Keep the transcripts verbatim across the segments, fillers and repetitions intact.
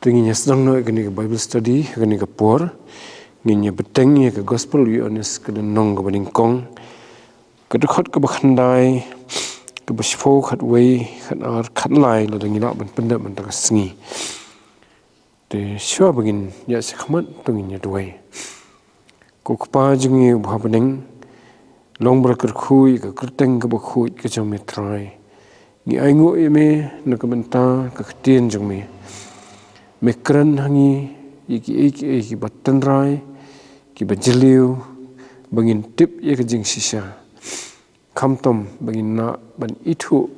Ngin ïa sdang noh ïa kane ka Bible study, ïa kane ka por. Ngin ïa bteng ïa ka Gospel u Ïoannis ka lynnong kaba nyngkong, ka dkhot kaba khyndai, kaba shiphew, khatwei, khatar, khatlai, lada ngi lah ban pyndep mynta ka sngi. Te shuwa ba ngin ïa shakhmat, to ngin ïa duwai. Ko Kpa jong ngi uba ha bneng, long ba la kyrkhu ïa ka kyrteng kaba khuid ka jong me Trai. Ngi ainguh ïa me na ka bynta ka ktien jong me. Me kren ha ngi ïa kiei kiei kiba tynrai, kiba jylliew, ba ngin tip ïa ka jingshisha. Khamtam ba ngin lah ban ithuh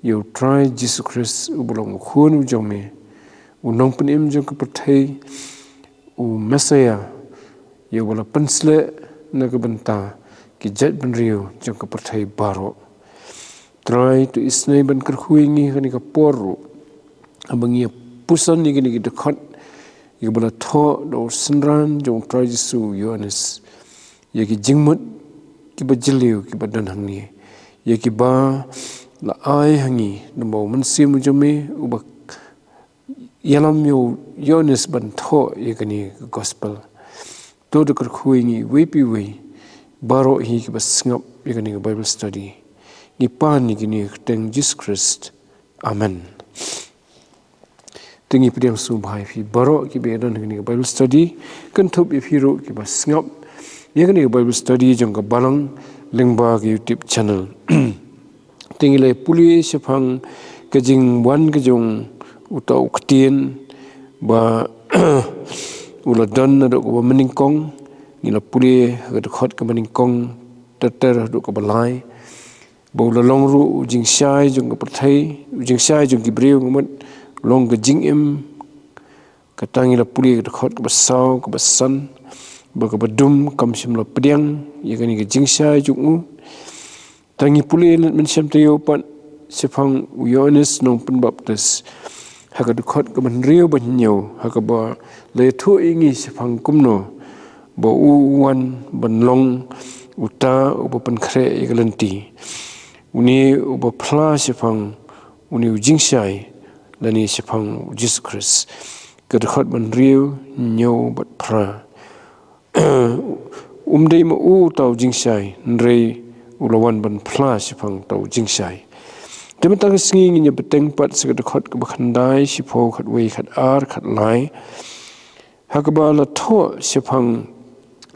ïa u Trai Jisu Khrist uba long u Khun u jong me, u Nongpynim jong ka pyrthei, u Messaïah, ïa uba la pynsleh na ka bynta ki jaitbynriew jong ka pyrthei baroh. Trai, to isynei ban kyrkhu ïa ngi ha kane ka por ruh, haba ngi ïa puson ïa kine ki dkhot, ïa kaba la thoh da u synran jong u Trai Jisu u Ïoannis, ïa ki jingmut kiba jylliew kiba don hangne, ïa kiba la ai ha ngi da u Mynsiem u jong me, uba ïalam ïa u Ïoannis ban thoh ïa kane ka Gospel. To da kyrkhu ïa ngi iwei pa iwei, baroh hi kiba sngap ïa kane ka Bible study. Ngi pan ïa kane ha ka kyrteng Jisu Khrist. Amen. Te ngi pdiang sngewbha ïa phi baroh kiba ïadon ha kane ka Bible study, kynthup ïa phi ruh kiba sngap ïa kane ka Bible study jong ka Balang lyngba ka YouTube channel. Te ngi la pule shaphang ka jingwan ka jong uta u ktien ba u la don naduh kaba mynnyngkong. Ngi la pule ha ka dkhot kaba nyngkong ter ter haduh kaba lai, ba u la long ruh u jingshai jong ka pyrthei, u jingshai jong ki briew, nga mut, long ka jingim. Kata ngi la pule ka dkhot kaba saw, kaba san, ba kaba dum kam shym la pdiang ïa kane ka jingshai jong u. Te ngi pule lynti mynshem taïew pat shaphang u Ïoannis Nongpynbaptis ha ka dkhot kaba hynriew bad hynñiew, ha kaba la ïathuh ïa ngi shaphang kumno ba u wan ban long uta uba pynkhreh ïa ka lynti, une uba phla shaphang une u jingshai, lane shaphang u Jisu Khrist. Ka dkhot ba hynriew, hynñiew bad phra. Um dei ma u uta u jingshai, hynrei u la wan ban phla shaphang uta u jingshai. Te mynta ka sngi ngin ïa bteng pat sha ka dkhot kaba khyndai, shiphew, khatwei, khatar, khatlai, ha kaba la thoh shaphang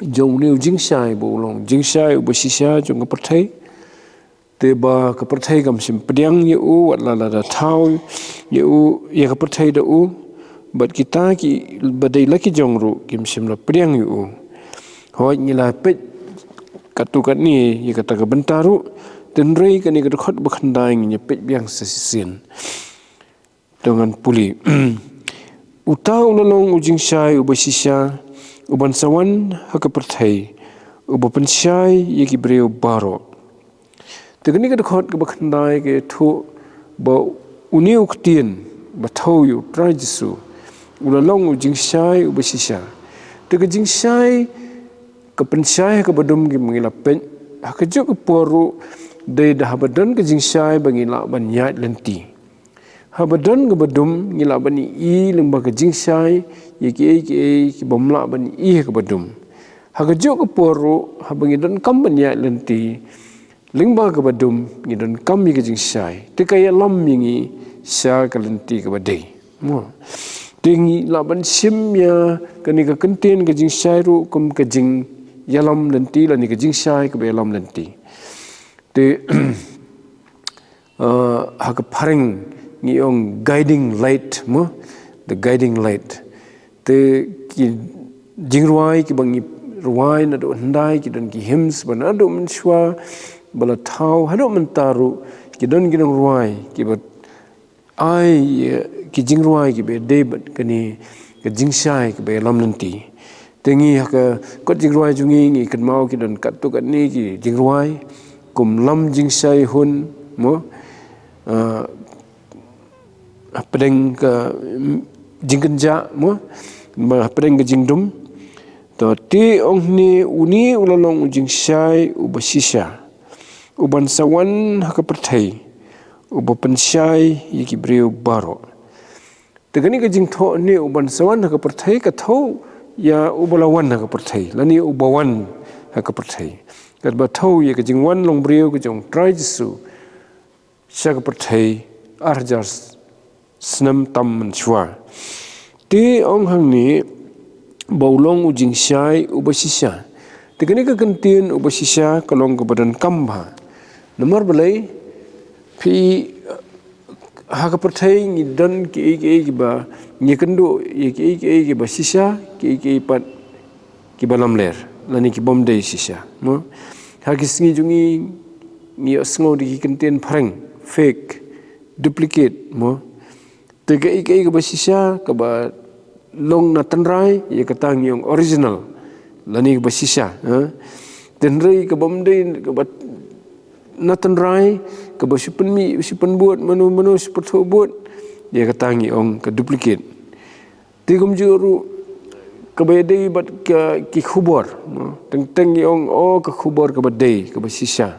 jong une u jingshai ba u long jingshai uba shisha jong ka pyrthei. Te ba ka pyrthei kam shym pdiang ïa u, wat la lada thaw ïa u, ïa ka pyrthei da u, bad kita kiba dei la ki jong ruh kim shym la pdiang ïa u. Hooid, ngi la peit katto katne ïa kata ka bynta ruh, hynrei kane ka dkhot ba khyndai ngin ïa peit biang sa shisien. To ngan pule. Uta u la long u jingshai uba shisha, uban sa wan ha ka pyrthei, uba pynshai ïa ki briew baroh. Te kane ka dkhot kaba khyndai ka ïathuh ba une u ktien ba thew ïa u Trai Jisu u la long u jingshai uba shisha. Te ka jingshai, ka pynshai ha kaba dum, ngi la peit, ha kajuh ka por ruh dei da haba don ka jingshai ba ngi lah ban ïaid lynti. Haba don kaba dum ngi lah ban ïohi lyngba ka jingshai ïa kiei kiei kibym lah ban ïohi ha kaba dum. Ha kajuh ka por ruh haba ngi donkam ban ïaid lynti lyngba kaba dum, ngi donkam ïa ka jingshai. Te ka ïalam ïa ngi sha ka lynti kaba dei. Mo. Te ngi lah ban shim ïa kane ka kyntien ka jingshai ruh kum ka jingïalam lynti lane ka jingshai kaba ïalam lynti. Te uh, ha ka phareng ngi ong guiding light, mo, the guiding light. Te ki jingrwai kiba ngi rwai naduh hyndai, ki don ki hymns ba naduh mynshuwa ba la thaw haduh mynta ruh ki don ki nongrwai kiba ai, eh, ki jingrwai kiba dei bad kane ka jingshai kaba ïalam lynti. Te ngi ha ka kot jingrwai jong ngi ngi kynmaw ki don katto katne ki jingrwai, kum Lam Jingshai Hun, mo, ah, hapdeng ka, mm, jingkynjah, mo, ma hapdeng ka jingdum. To te ong hangne une u la long u jingshai uba shisha, uban sa wan ha ka pyrthei, uba pynshai ïa ki briew baroh. Te kane ka jingthoh ne u ban sa wan ha ka pyrthei ka thew ïa uba la wan ha ka pyrthei, lane uba wan ha ka pyrthei. Katba thew ïa ka jingwan long briew ka jong Trai Jisu sha ka pyrthei ar hajar snem tam mynshuwa. Te ong hangne ba u long u jingshai uba shisha. Te kane ka kyntien uba shisha ka long kaba donkam bha. Namar balei? Phi, ha ka pyrthei ngi don kiei kiei kiba, ngi kynduh ïa kiei kiei kiba shisha, kiei kiei pat kiba lamler, lane kibym dei shisha, mo? Ha ki sngi jong ngi ngi ïohsngew da ki kyntien phareng, fake, duplicate, mo? Te kaei kaei kaba shisha, kaba long na tynrai, ïa kata ngi ong original, lane kaba shisha, ha? Te hynrei kabym dei, kaba na tynrai, kaba shu pynmih, shu pynbud, mano mano shu pynbud, ïa kata ngi ong ka duplicate. Te kumjuh ruh kaba ïadei bad ka, ki khubor, mo? Teng teng ngi ong, oh, ka khubor kaba dei, kaba shisha.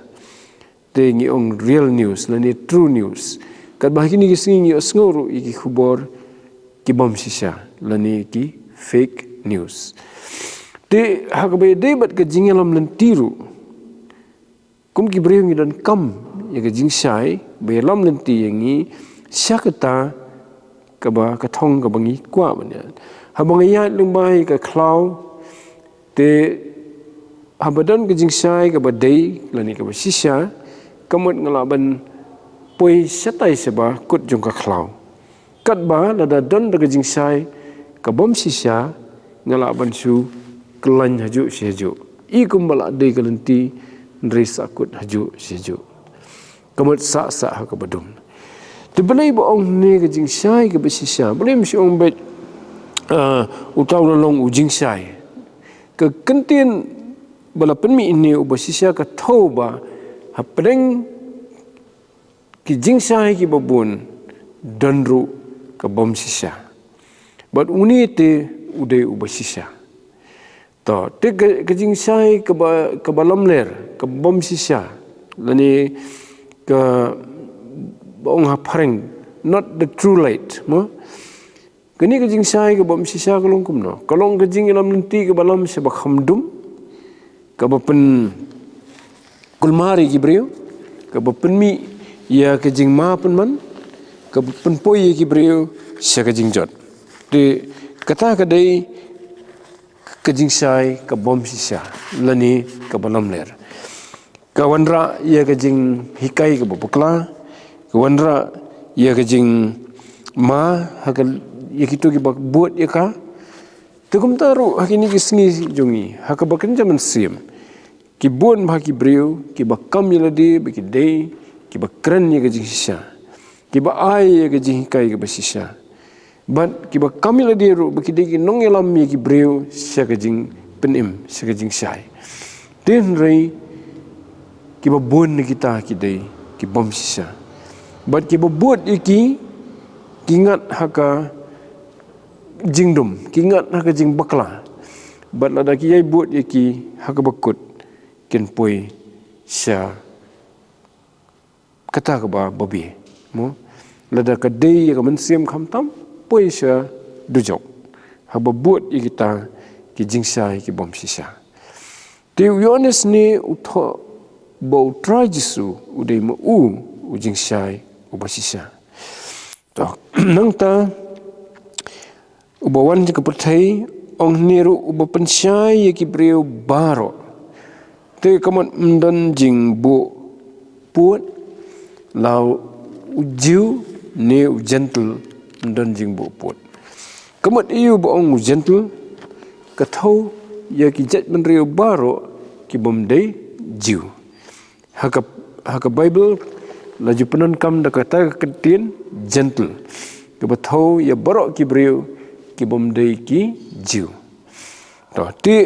Te ngi ong real news, lane true news. Katba ha kine ki sngi ngi ïohsngew ruh ïa ki khubor kibym shisha, lane ki fake news. Te ha kaba ïadei bad ka jingïalam lynti ruh, kum ki briew ngi donkam ïa ka jingshai ba ïalam lynti ïa ngi sha kata kaba, ka thong kaba ngi kwah ban ïaid. Haba nga ïaid lyngba ïa ka khlaw, te haba don ka jingshai kaba dei, lane kaba shisha, ka mut nga lah ban poi shatai shaba kut jong ka khlaw. Katba lada don da ka jingshai kabym shisha, nga lah ban shu khlaiñ hajuh shi hajuh. I kumba lah dei ka lynti, hynrei sahkut hajuh shi hajuh. Ka mut sah sah ha kaba dum. Te balei ba ong ne ka jingshai kaba shisha? Balei ym shu ong beit, ah, uta u la long u jingshai? Ka kyntien ba la pynmih ne uba shisha ka thew ba hapdeng ki jingshai kiba bun don ruh kabym shisha. Bad une te u dei uba shisha. To, te ka, ka jingshai kaba, kaba lamler, kabym shisha, lane kaba ong ha phareng, not the true light, mo? Kane ka jingshai kabym shisha ka long kumno? Ka long ka jingïalam lynti kaba lam shaba kham dum, kaba pynkulmar ïa ki briew, kaba pynmih ïa ka jingma pynman, kaba pynpoi ïa ki briew sha ka jingjot. Te kata ka dei ka jingshai kabym shisha, lane kaba lamler. Ka wanrah ïa ka jinghikai kaba bakla, ka wanrah ïa ka jingma ha ka, ïa kito kiba bud ïa ka. Te kumta ruh ha kine ki sngi jong ngi, ha kaba kynja mynsiem, ki bun bha ki briew kiba kam ïa lade ba ki dei kiba kren ïa ka jingshisha, kiba ai ïa ka jinghikai kaba shisha. Bad kiba kam ïa lade ruh ba ki dei ki nongïalam ïa ki briew sha ka jingpynim, sha ka jingshai. Te hynrei kiba bun na kita ki dei kibym shisha. Bad kiba bud ïa ki, ki ngat ha ka jingdum, ki ngat ha ka jingbakla. Bad lada ki ïai bud ïa ki ha kaba kut, kin poi sha kata kaba babe, mo? Lada ka dei ïa ka mynsiem khamtam, poi sha dujok, haba bud ïa kita ki jingshai kibym shisha. Te u Ïoannis ne u thoh ba u Trai Jisu u dei ma u u jingshai uba shisha. To, nangta uba wan sha ka pyrthei, ong hynne ruh, uba pynshai ïa ki briew baroh. Te ka mut ym don jingbuh pud, la u Jiw ne u Jentil, ym don jingbuh pud. Ka mut ïa uba ong u Jentil, ka thew ïa ki jaitbynriew baroh kibym dei Jiw. Ha ka, ha ka Baibl la ju pyndonkam da kata ka kyntien Jentil, kaba thew ïa baroh ki briew kibym dei ki Jiw. To, te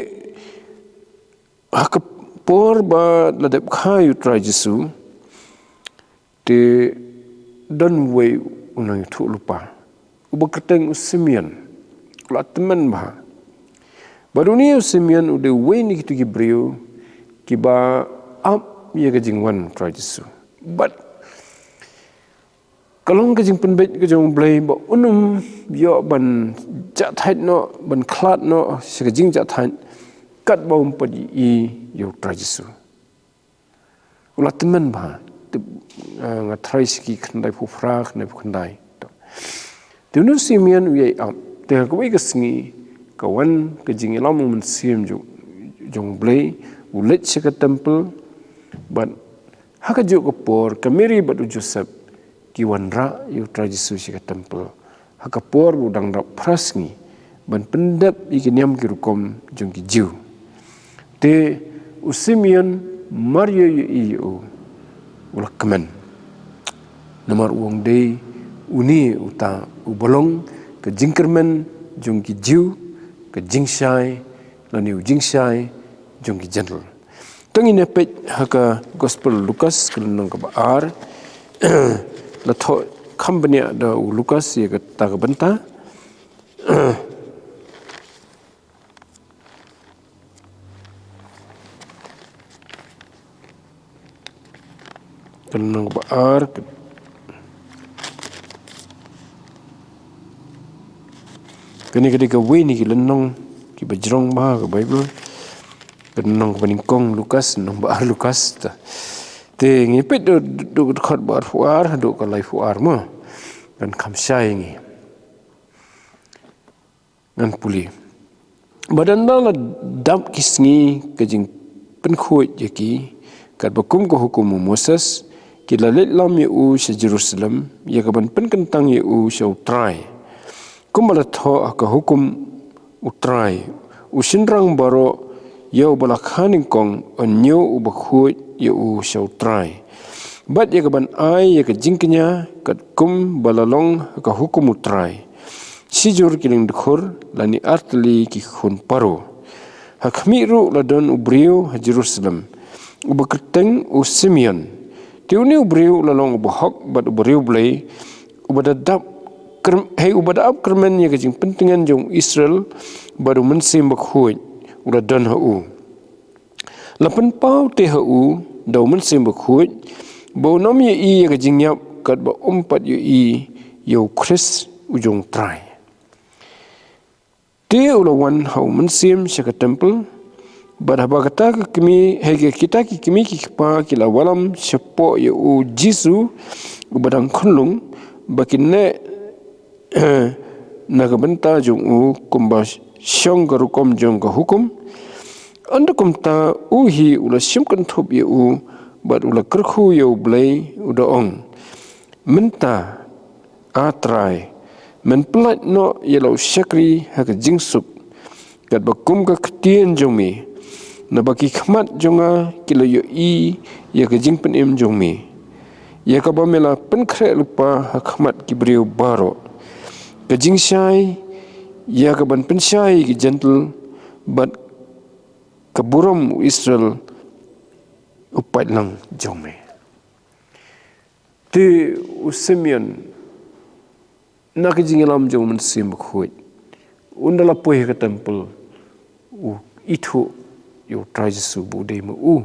ha ka por ba la dep kha ïa u Trai Jisu, te don uwei u nongïathuhlypa, uba kyrteng u Simeon, u la tymmen bha. Bad une u Simeon u dei uwei na kito ki briew kiba ap ïa ka jingwan u Trai Jisu. Bad Ka long ka jingpynbeit ka jong U Blei ba un ym ïoh ban jah thait noh, ban khlad noh sha ka jingjah thait katba um pat ïohi ïa U Trai Jisu. U la tymmen bha. Te, eh, nga tharai sha ki khyndai phew phra, khyndai phew khyndai. Te une u Simeon u ïai ap. Te ha kawei ka sngi ka wan ka jingïalam u Mynsiem jong, jong U Blei, u leit sha ka temple, bad ha kajuh ka por ka Mary bad u Joseph ki wanrah ïa U Trai Jisu sha ka temple ha ka por ba u dang dap phra sngi, ban pyndep ïa ki niam ki rukom jong ki Jiw. Te u Simeon mar ïoh ïohi ïa u, u la kmen. Namar u ong dei une uta uba long ka jingkyrmen jong ki Jiw, ka jingshai, lane u jingshai jong ki Jentil. Te ngin ïa peit ha ka Gospel Lukas ka lynnong kaba ar. La thoh kham bniah da u Lukas ïa kata ka bynta. Ka lynnong ba ar. Kane ka dei kawei na ki lynnong kiba jrong bha ha ka Baibl. Ka lynnong kaba nyngkong Lukas, lynnong ba ar Lukas. Te, te ngin peit da, da, da ka dkhot ba arphew ar haduh ka laiphew ar mo. Kan kham shai ngi. Ngan pule. Bad ynda la dap ki sngi ka jingpynkhuid ïa ki, katba kum ka hukum u Moses, ki la leit lam ïa u sha Jerusalem, ïa kaban pynkyntang ïa u sha U Trai. Kumba la thoh ha ka hukum U Trai, u shynrang baroh ïa uba la kha nyngkong yn ñiew uba khuid ïa u sha U Trai. Bad ïa kaban ai ïa ka jingkñia katkum ba la long ha ka hukum U Trai. Shijur ki lyngdkhur lane artylli ki khun paro. Ha khmih ruh la don u briew ha Jerusalem, uba kyrteng u Simeon. Te une u briew u la long uba hok bad uba riewblei, uba da dap kyrm-, hei uba da ap kyrmen ïa ka jingpyntngen jong Israel, bad U Mynsiem Bakhuid u la don ha u. La pynpaw te ha u da U Mynsiem Bakhuid ba un ym ïohi ïa ka jingïap katba um pat ïohi ïa U Khrist u jong U Trai. Te u la wan ha U Mynsiem sha ka temple, bad haba kata ka kmie, hei, kita ki kmie ki kpa ki la wallam shapoh ïa U Jisu uba dang khunlung, ba kin neh na ka bynta jong u kumba shong ka rukom jong ka hukum. Ynda kumta u hi u la shim kynthup ïa u, bad u la kyrkhu ïa U Blei, u da ong, mynta, A Trai, men pyllait noh ïa la u shakri ha ka jingsuk, katba kum ka ktien jong me, naba ki khmat jong nga ki la ïohi ïa ka jingpynim jong me, ïa kaba me la pynkhreh lypa ha khmat ki briew baroh. Ka jingshai, ïa kaban pynshai ïa ki Jentil, bad ka burom u Israel u paidlang jong me. Te u Simeon, na ka jingïalam jong U Mynsiem Bakhuid, ynda la poi ha ka temple, u ithuh ïa U Trai Jisu ba u dei ma u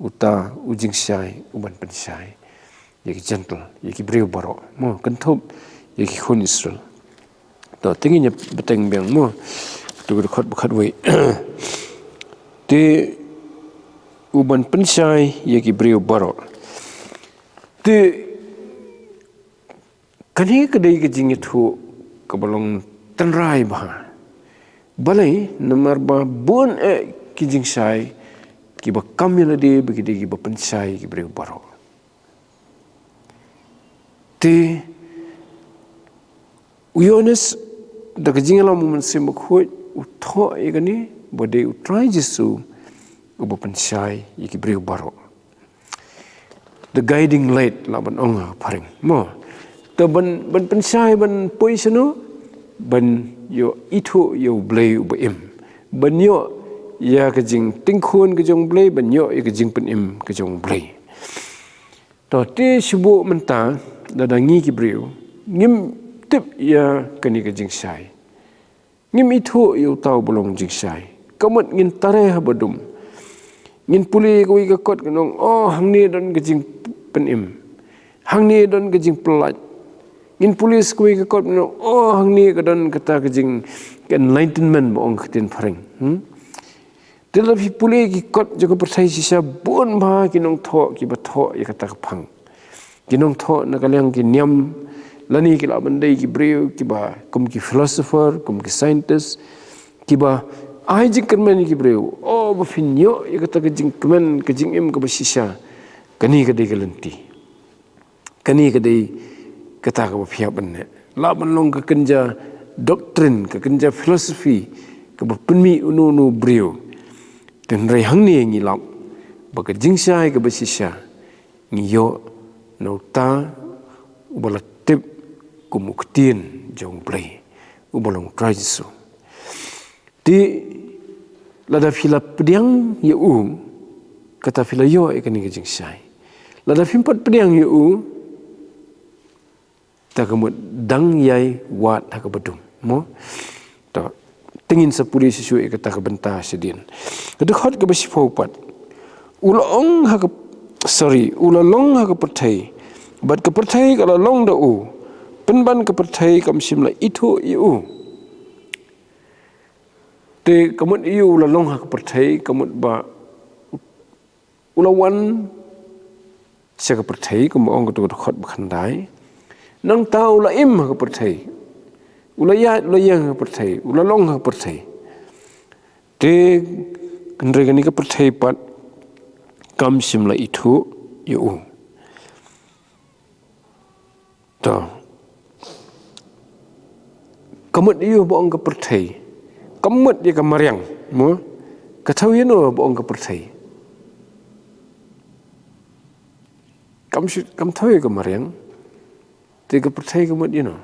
uta u jingshai uban pynshai ïa ki Jentil, ïa ki briew baroh, mo, kynthup ïa ki khun Israel. To, te ngin ïa bteng biang mo, to ka dkhot ba khatwei. Te uban pynshai ïa ki briew baroh. Te kane ka dei ka jingïathuh kaba long tynrai bha. Balei? Namar ba bun eh ki jingshai kiba kam ïalade ba ki dei kiba pynshai ki briew baroh. Te u Ïoannis da ka jingïalam U Mynsiem Bakhuid u thoh ïa kane ba dei U Trai Jisu uba pynshai ïa ki briew baroh. The guiding light lah ban ong ha phareng, mo. To ban, ban pynshai ban poi shano, ban ïoh ithuh ïa U Blei uba im, ban ïoh ïa ka jingtyngkhun ka jong U Blei, ban ïoh ïa ka jingpynim ka jong U Blei. To, te shu buh mynta, lada ngi ki briew ngim tip ïa kane ka jingshai, ngim ithuh ïa uta uba long jingshai, ka mut ngin tare ha badum. Ngin pule kawei ka kot, ngin ong, oh, hangne don ka jingpynim, hangne don ka jingpyllait, Ngin pule sa kawei ka kot, no, oh, hangne ka don kata ka jing, ka enlightenment ba ong ka ktien phareng. Hmm? Te lada phi pule ki kot jong ka pyrthei shisha, bun bha ki nongthoh kiba thoh ïa kata ka phang. Ki nongthoh na ka liang ki niam, lane ki lah ban dei ki briew kiba kum ki philosopher, kum ki scientist, kiba ai jingkyrmen ïa ki briew. Oh, ba phin ïoh ïa kata ka jingkmen, ka jingim kaba shisha. Kane ka dei ka lynti. Kane ka dei kata kaba phi hap ban leh. Lah ban long ka kynja doctrine, ka kynja philosophy, kaba pynmih uno uno u briew. Hynrei hangne ngi lap ba ka jingshai kaba shisha ngi ïoh na uta uba la tip kum u ktien jong U Blei, uba long U Trai Jisu. Te lada phi la pdiang ïa u, kata phi la ïoh ïa kane ka jingshai. Lada phim pat pdiang ïa u, ta ka mut dang ïai wad ha kaba dum. Mo? To, te ngin sa pule shuh shuh ïa kata ka bynta shadien. Ka dkhot kaba shiphew pat. U la ong ha ka, sorry, u la long ha ka pyrthei. Bad ka pyrthei ka la long da u. Pynban ka pyrthei kam shym la ithuh ïa u. Te ka mut ïa u la long ha ka pyrthei, ka mut ba u la wan sha ka pyrthei, kumba ong kato ka dkhot ba khyndai. Nangta u la im ha ka pyrthei. U la ïaid, u la ïeng ha ka pyrthei, u la long ha ka pyrthei. Te hynrei kane ka pyrthei pat kam shym la ithuh ïa u. To. Ka mut ïa u ba ong ka pyrthei. Ka mut ïa ka mariang, mo? Ka thew ïa no ba ong ka pyrthei. Kam shu, kam thew ïa ka mariang. Te ka pyrthei ka mut ïa no.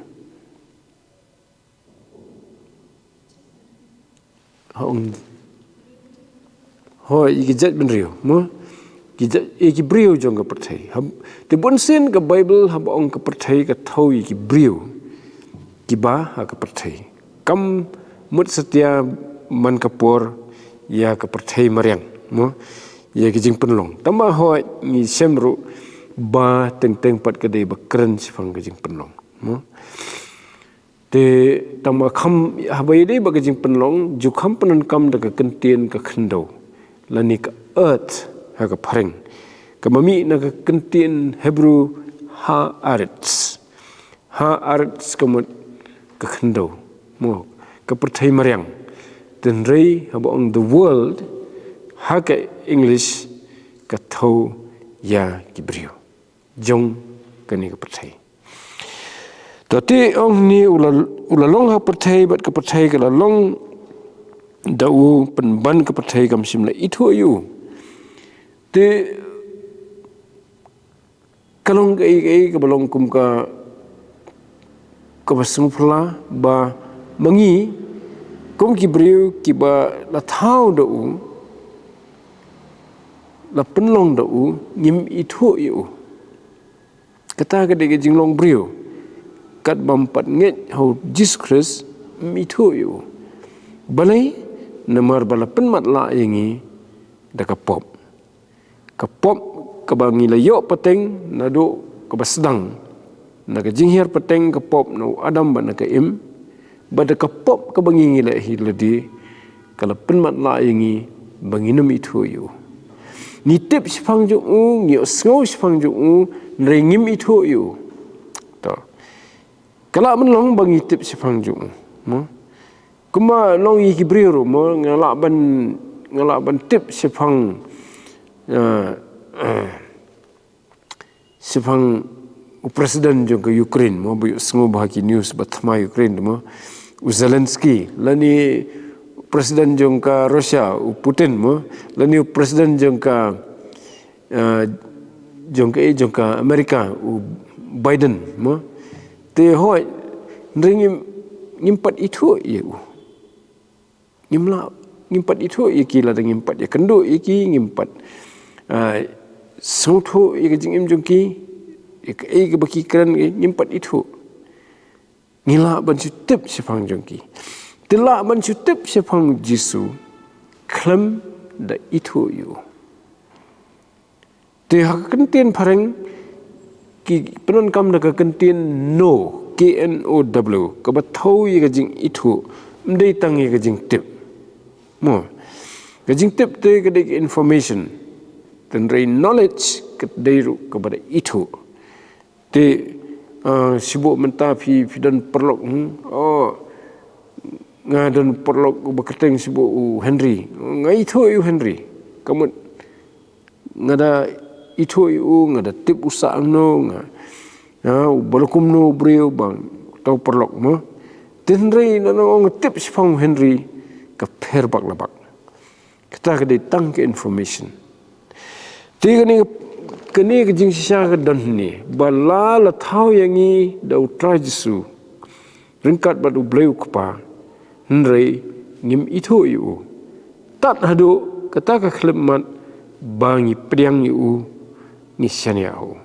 Ha ong. Hooid, ïa ki jaitbynriew, mo? Ki jait, ïa ki briew jong ka pyrthei. Hab-, te bunsien ka Baibl haba ong ka pyrthei ka thew ïa ki briew kiba ha ka pyrthei. Kam mut satia man ka por ïa ka pyrthei mariang, mo? Ïa ki jingpynlong. Tangba hooid ngi shem ruh ba teng teng pat ka dei ba kren shaphang ka jingpynlong, mo? Te tangba kham haba ïadei bad ka jingpynlong, ju kham pyndonkam da ka kyntien ka khyndew. Lane ka earth ha ka phareng. Kaba mih na ka kyntien Hebrew haaretz. Haaretz ka mut ka khyndew. Mo, ka pyrthei mariang. Hynrei haba ong the world, ha ka English ka thew ïa ki briew jong kane ka pyrthei. To te ong ni u la, u la long ha pyrthei bad ka pyrthei ka la long da u, pynban ka pyrthei kam shym la ithuh ïa u. Te ka long kaei kaei kaba long kum ka, kaba sngewphylla ba ma ngi kum ki briew kiba la thaw da u, la pynlong da u, ngim ithuh ïa u. Kata ka dei ka jinglong briew. Katba ym pat ngeit ha u Jisu Khrist, ym ithuh ïa u. Balei? Namar ba la pynmatlah ïa ngi da ka pop. Ka pop kaba ngi la ïoh pateng naduh kaba sdang. Na ka jinghiar pateng ka pop na u Adam bad na ka Im. Bad da ka pop kaba ngi ngi leh hi lade, ka la pynmatlah ïa ngi ba ngin ym ithuh ïa u. Ngi tip shaphang jong u, ngi ïohsngew shaphang jong u, hynrei ngim ithuh ïa u. To. Ka lah ban long ba ngi tip shaphang jong u. Mo? Kumba long ïa ki briew ruh, mo, nga lah ban, nga lah ban tip shaphang, eh, eh, shaphang u president jong ka Ukraine, mo, ba ïohsngew bha ha ki news ba thma Ukraine, mo. U Zelensky, lane u president jong ka Russia, u Putin, mo, lane u president jong ka, eh, jong ka, eh, jong ka America, u Biden, mo. Te hooid, hynrei ngim, ngim pat ithuh ïa u. Ngim lah, ngim pat ithuh ïa ki, lada ngim pat ïakynduh ïa ki, ngim pat, ah, sngewthuh ïa ka jingim jong ki, ïa kaei kaba ki kren, ngim pat ithuh. Ngi lah ban shu tip shaphang jong ki. Te lah ban shu tip shaphang Jisu khlem da ithuh ïa u. Te ha ka kyntien phareng ki pyndonkam da ka kyntien know, K N O W, kaba thew ïa ka jingithuh, ym dei tang ïa ka jingtip. Mo. Ka jingtip te ka dei ka information. Hynrei knowledge ka dei ruh kaba da ithuh. Te, ah, shu bok mynta phi, phi don paralok, hmm? Oh, nga don paralok uba kyrteng shu bok u Henry. Nga ithuh ïa u Henry. Ka mut nga da ithuh ïa u, nga da tip u sah hangno, nga, ha, uba la kumno u briew, ba uto u paralok mo. Te hynrei lada nga ong nga tip shaphang u Henry, ka pher bak la bak. Kata ka dei tang ka information. Te kane, kane ka jingshisha ka don hangne, ba la, la thew ïa ngi da u Trai Jisu ryngkat bad u Blei u Kpa, hynrei ngim ithuh ïa u. Tad haduh kata ka khyllipmat ba ngi pdiang ïa u, ngi shaniah ha u.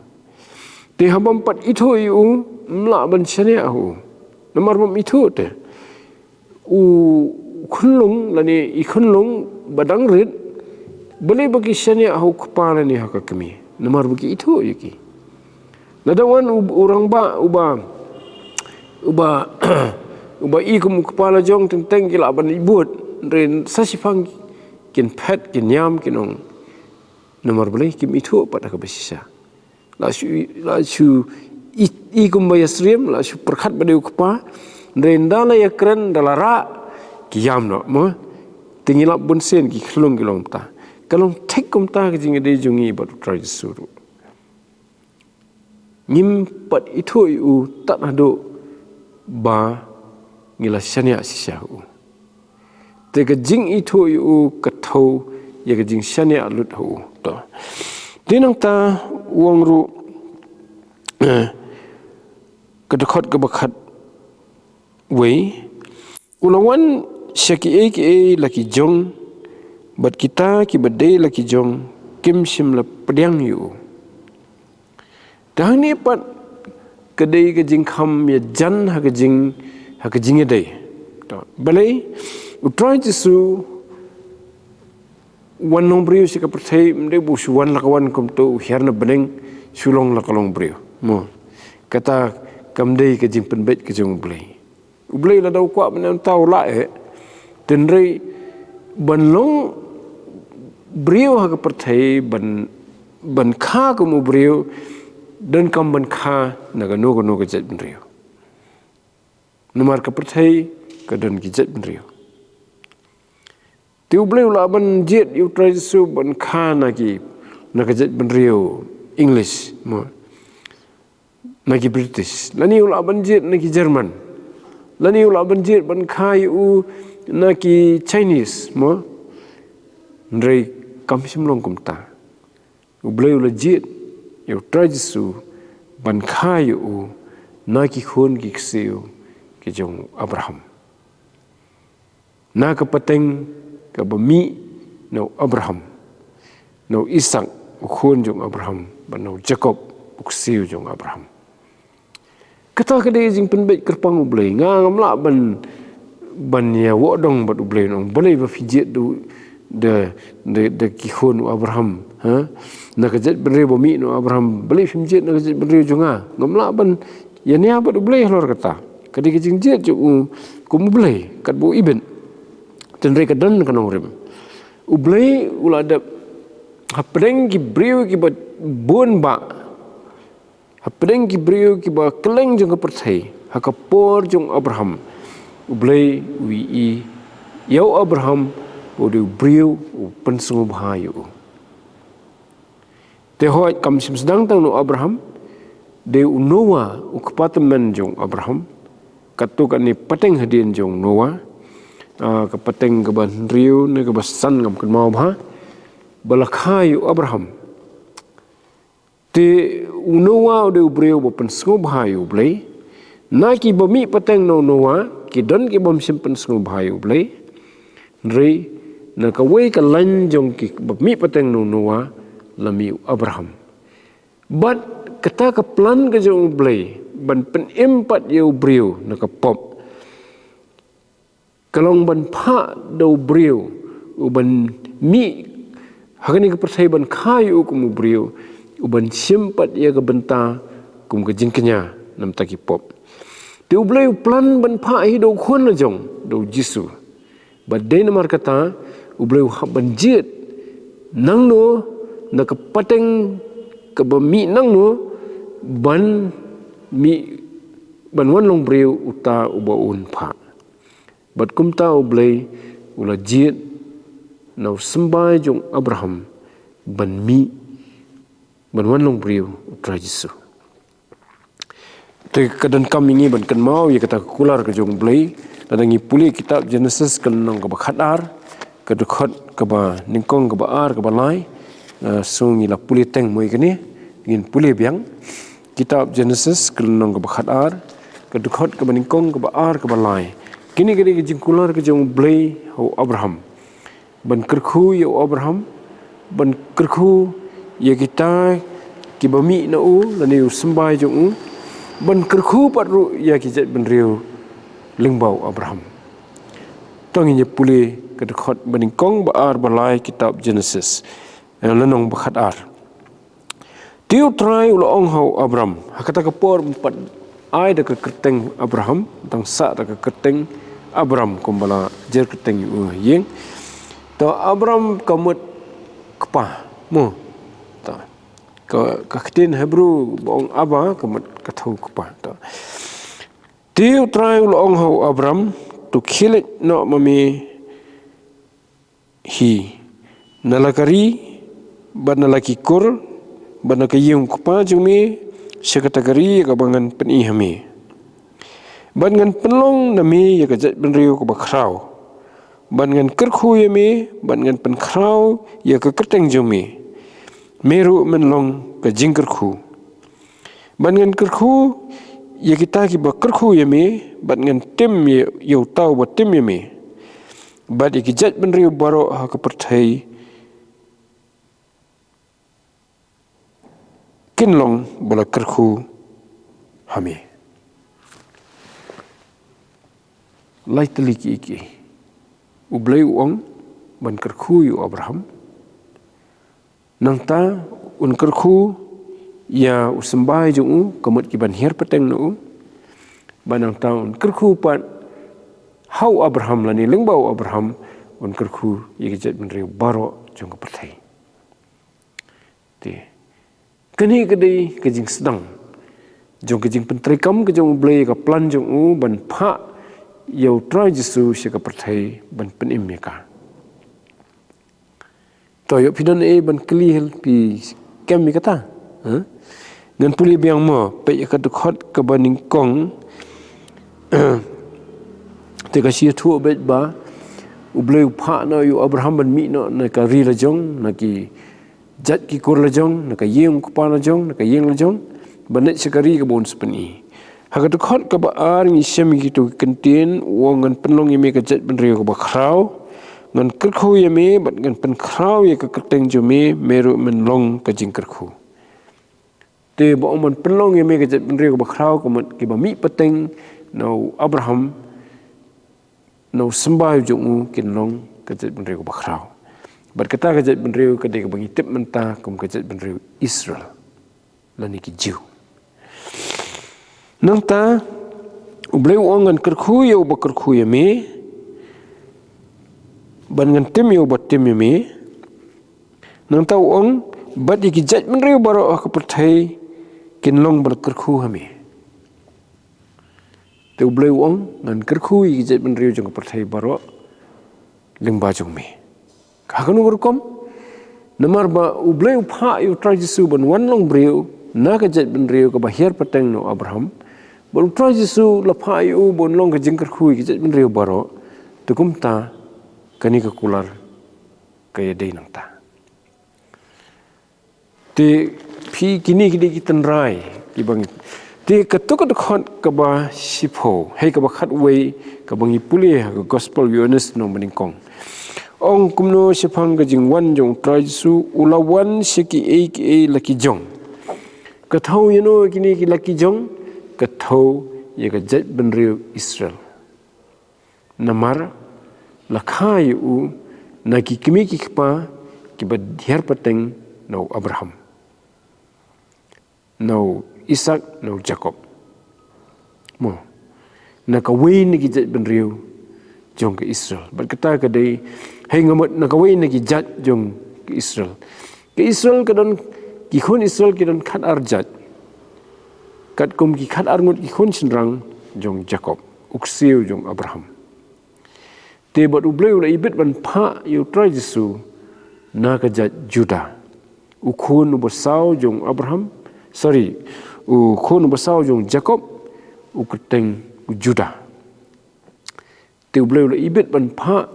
Te haba ym pat ithuh ïa u, ym lah ban shaniah ha u. Namar bym ithuh te. U khunlung lane i khunlung ba dang rit, balei ba ki shaniah ha u kpa lane ha ka kmie? Namar ba ki ithuh ïa ki. Lada wan u, u rangbah uba, uba, uba i kum u kpa la jong, teng teng ki lah ban ibud, hynrei sa shiphang kin phet, kin ïam, kin ong, namar balei kim ithuh pat ha kaba shisha. La shu, la shu i, i kumba ïasyriem, la shu pyrkhat ba dei u kpa, hynrei ynda la ïakren, ynda la rah, ki ïam noh mo. Te ngi lap bunsien ki khunlung ki long kumta. Ka long thik kumta ka jingïadei jong ngi bad u Trai Jisu ruh. Ngim pat ithuh ïa u tad haduh ba ngi la shaniah shisha ha u. Te ka jingithuh ïa u ka thew ïa ka jingshaniah lut ha u. To. Te nangta u ong ruh, eh, ka dkhot kaba khatwei, u la wan sha kiei kiei la ki jong, bad kita kiba dei la ki jong kim shym la pdiang ïa u. Te hangne pat ka dei ka jingkham ïajan ha ka jing, ha ka jingïadei. To, balei u Trai Jisu wan long briew sha ka pyrthei, ym dei ba u shu wan la ka wan kum uto u hiar na bneng, shu long la ka long briew. Mo. Kata kam dei ka jingpynbeit ka jong u Blei. U Blei lada u kwah mynta u lah eh. Hynrei ban long briew ha ka pyrthei, ban, ban kha kum u briew, donkam ban kha na kano kano ka jaitbynriew. Namar ka pyrthei ka don ki jaitbynriew. Te u Blei u lah ban jied ïa u Trai Jisu ban kha na ki, na ka jaitbynriew English mo, na ki British. Lane u lah ban jied na ki German. Lane u lah ban jied ban kha ïa u na ki Chinese mo. Hynrei kam shym long kumta. U Blei u la jied ïa u Trai Jisu ban kha ïa u na ki khun ki ksiew ki jong u Abraham. Na ka pateng kaba mih na u Abraham, na u Isak u khun jong u Abraham, bad na u Jakob u ksiew jong u Abraham. Kata ka dei ka jingpynbeit kyrpang u Blei. Nga ngam lah ban, ban ïa wad dong bad u Blei, nong balei ba phi jied da, da, da, da ki khun u Abraham, ha? Na ka jaitbynriew ba mih na u Abraham, balei phim jied na ka jaitbynriew jong nga? Ngam lah ban ïa nia bad u Blei halor kata. Ka dei ka jingjied jong u kum u Blei, katba u ibit. Hynrei ka don ka nongrim. U Blei u la dep hapdeng ki briew kiba bun bah, hapdeng ki briew kiba kylleng jong ka pyrthei, ha ka por jong u Abraham, u Blei u ïohi ïa u Abraham ba u dei u briew u pynsngewbha ïa u. Te hooid kam shym sdang tang na u Abraham, dei u Noah u kpa tymmen jong u Abraham, katto katne pateng hadien jong u Noah, ah, ka pateng kaba hynriew ne kaba san ngam kynmaw bha, ba la kha ïa u Abraham. Te u Noah u dei u briew ba pynsngewbha ïa u Blei. Na kiba mih pateng na u Noah, ki don ki bym shym pynsngewbha ïa u Blei. Hynrei na kawei ka lain jong kiba mih pateng na u Noah, la mih u Abraham. Bad kata ka plan ka jong u Blei ban pynim pat ïa u briew na ka pop, ka long ban phah da u briew uban mih ha kane ka pyrthei ban kha ïa u kum u briew uban shim pat ïa ka bynta kum ka jingkñia na ka bynta ki pop. Te U Blei u plan ban phah hi da u khun la jong, da u Jisu. Bad dei namar kata, U Blei u hap ban jied nangno na ka pateng kaba mih nangno ban mih, ban wan long briew uta uba un phah. Bad kumta U Blei u la jied na u symbai jong Abraham ban mih, ban wan long briew u Trai Jisu. Te ka donkam ïa ngi ban kynmaw ïa kata ka kular ka jong U Blei. Lada ngi pule kitab Genesis ka lynnong kaba khatar, ka dkhot kaba nyngkong, kaba ar, kaba lai. Nga sngew ngi la pule teng mo ïa kane, ngin pule biang. Kitab Genesis ka lynnong kaba khatar, ka dkhot kaba nyngkong, kaba ar, kaba lai. Kine ki dei ki jingkular ka jong U Blei ha u Abraham. Ban kyrkhu ïa u Abraham, ban kyrkhu ïa kita kiba mih na u, lane u symbai jong u, ban kyrkhu pat ruh ïa ki jaitbynriew lyngba u Abraham. To ngin ïa pule ka dkhot ba nyngkong, ba ar, ba lai kitab Genesis. Eh, lynnong ba khatar. Te U Trai u la ong ha u Abram, ha kata ka por um pat ai da ka kyrteng Abraham, tang sah da ka kyrteng Abram, kumba la jer kyrteng ïa u ha ïing. To Abram ka mut kpa, mo. To. Ka, ka ktien Hebru ba ong Abba, ka mut ka thew kpa. To. Te U Trai u la ong ha u Abram, to khie leit noh ma me hi na la ka ri, bad na la ki kur, bad na ka ïing u kpa jong me, sha kata ka ri ïa kaba ngan pyni ha me. Bad ngan pynlong na me ïa ka jaitbynriew kaba khraw. Bad ngan kyrkhu ïa me, bad ngan pynkhraw ïa ka kyrteng jong me. Me ruh men long ka jingkyrkhu. Bad ngan kyrkhu ïa kita kiba kyrkhu ïa me, bad ngan tim ïa, ïa uta uba tim ïa me. Bad ïa ki jaitbynriew baroh ha ka pyrthei kin long ba la kyrkhu ha me. Lai tylli ki, ki. U Blei u ong ban kyrkhu ïa u Abraham. Nangta un kyrkhu ïa u symbai jong u, ka mut ki ban hiar pateng na u. Bad nangta un kyrkhu pat ha u Abraham, lane lyngba u Abraham, un kyrkhu ïa ki jaitbynriew baroh jong ka pyrthei. Te kane ka dei ka jingsdang jong ka jingpyntreikam ka jong U Blei, ka plan jong u ban phah ïa u Trai Jisu sha ka pyrthei ban pynim ïa ka. To ïoh phi don ei ban kylli, phi kem ïa kata? Huh? Ngan pule biang mo, peit ïa ka dkhot kaba nyngkong. Te ka shu ïathuh beit ba U Blei u phah noh ïa u Abraham ban mih noh na ka ri la jong, na ki jait ki kur la jong, na ka ïing u kpa la jong, na ka ïing la jong, ban leit sha ka ri kaba un sa pyni. Ha ka dkhot kaba ar ngi shem ïa kito ki kyntien, u ong ngan pynlong ïa me ka jaitbynriew kaba khraw, ngan kyrkhu ïa me, bad ngan pynkhraw ïa ka kyrteng jong me, me ruh men long ka jingkyrkhu. Te ba ong ban pynlong ïa me ka jaitbynriew kaba khraw, ka mut kiba mih pateng na u Abraham, na u symbai jong u kin long ka jaitbynriew kaba khraw. Bad kata ka jaitbynriew ka dei kaba ngi tip mynta kum ka jaitbynriew Israel, lane ki Jiw. Nangta U Blei u ong ngan kyrkhu ïa uba kyrkhu ïa me, bad ngan tim ïa uba tim ïa me. Nangta u ong, bad ïa ki jaitbynriew baroh ha ka pyrthei kin long ba la kyrkhu ha me. Te U Blei u ong ngan kyrkhu ïa ki jaitbynriew jong ka pyrthei baroh lyngba jong me. Ha kano ka rukom? Namar ba U Blei u phah ïa u Trai Jisu ban wan long briew na ka jaitbynriew kaba hiar pateng na u Abraham. Bad u Trai Jisu la phah ïa u ban long ka jingkyrkhu ïa ki jaitbynriew baroh. Te kumta kane ka kular ka ïadei nangta. Te phi, kine ki dei ki tynrai kiba ngi. Te kato ka dkhot kaba shiphew, hei kaba khatwei, kaba ngi pule ha ka Gospel Ïoannis lynnong banyngkong. Ong kumno shaphang ka jingwan jong u Trai Jisu, u la wan sha kiei kiei la ki jong. Ka thew ïano kine ki la ki jong, ka thew ïa ka jaitbynriew Israel. Namar la kha ïa u na ki kmie ki kpa kiba hiar pateng na u Abraham, na u Isak, na u Jakob. Mo. na kawei na ki jaitbynriew jong ka Israel. Bad kata ka dei, hei nga mut, na kawei na ki jait jong ka Israel. Ka Israel ka don, ki khun Israel ki don khatar jait. Katkum ki khatar ngut ki khun shynrang jong Jakob, u ksiew jong Abraham. Te bad U Blei u la ibit ban phah ïa U Trai Jisu na ka jait Juda. U khun uba saw jong Abraham, sorry, u khun uba saw jong Jakob, u kyrteng u Juda. Te U Blei u la ibit ban phah